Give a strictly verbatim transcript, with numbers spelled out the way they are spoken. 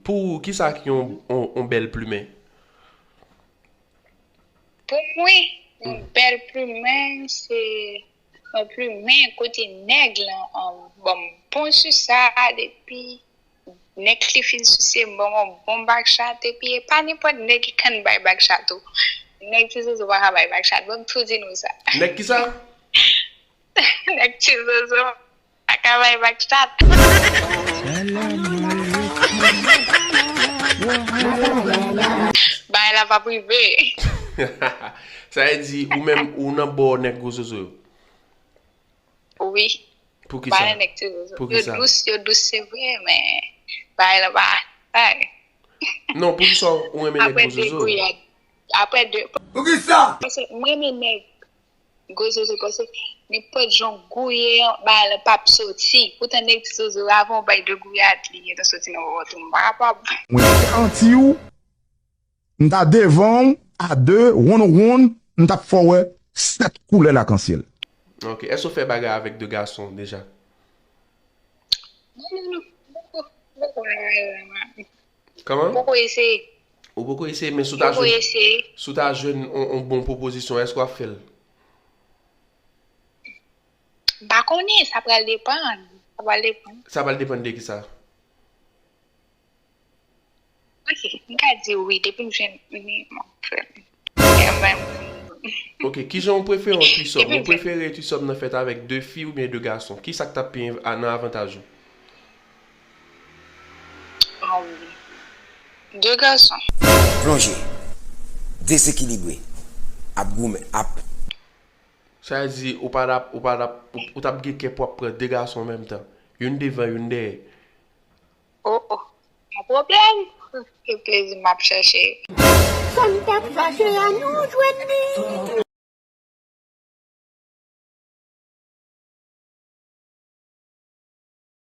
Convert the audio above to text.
Pou ou, kisa ki yon, yon, yon bèl plimen? Pou mwen, yon bèl plimen, se yon plimen kote nèg lan um, ban m bon sisa, epi nèg li fin sise m, ban m yon bon bak chat, epi e pa nenpòt nèg ki konn bay bak chat ou. Nèg ti zozo pa ka bay bak chat, ban m tou di nou sa. Nèg kisa? Nèg ti zozo pa ka bay bak chat. Bagay la pa prive. Sa vle di, ou menm, ou nan bò nèg gwo zozo yo? Wi. Poukisa? Bagay nèg ti zozo. Yo Poukisa? Dous, yo dous, se vre, men bagay la pa. Ay. Non, poukisa ou renmen nèg Apre gwo de zozo? Gouyad. Apre de. Poukisa? Paske mwen renmen nèg gwo zozo, paske nenpòt jan w gouye an, bagay la p ap soti. Poutan nèg ti zozo, avan w bay de gouyad, li gentan soti nan vant ou. M pa kapab. Mwen te anti w, m ta devan w, a de, wonn wonn, m t ap fè w wè sèt koulè lakansyèl. Ok, èske ou fè bagay avèk de gason deja? Non, non, non. Poko, poko, poko, Kòman? poko eseye. Ou poko eseye, men si w ta Poko jwenn, eseye. Si w ta jwenn yon, yon bon pwopozisyon, èske w ap fè l? M pa konnen, sa pral depann. Sa pral depann. Sa pral depann de kisa? Ok, m ka di wi, depi m jwenn ni m ap fè l. Ok, kijan ou prefere yon threesome? Ou prefere threesome nan fèt avèk de fi oubyen de gason? Kisa k t ap pi an- nan avantaj ou? Um, de gason. Plonje. Dezekilibre. Ap goumen. Ap. Sa vle di, ou pa t ap, ou pa t ap, ou, ou t ap gen kè pou w ap pran de gason an menm tan. Youn devan, youn dèyè. Oh, oh. Yon pwoblèm. Se plezi m ap chèche. Sa m t ap chache a nou jwenn li.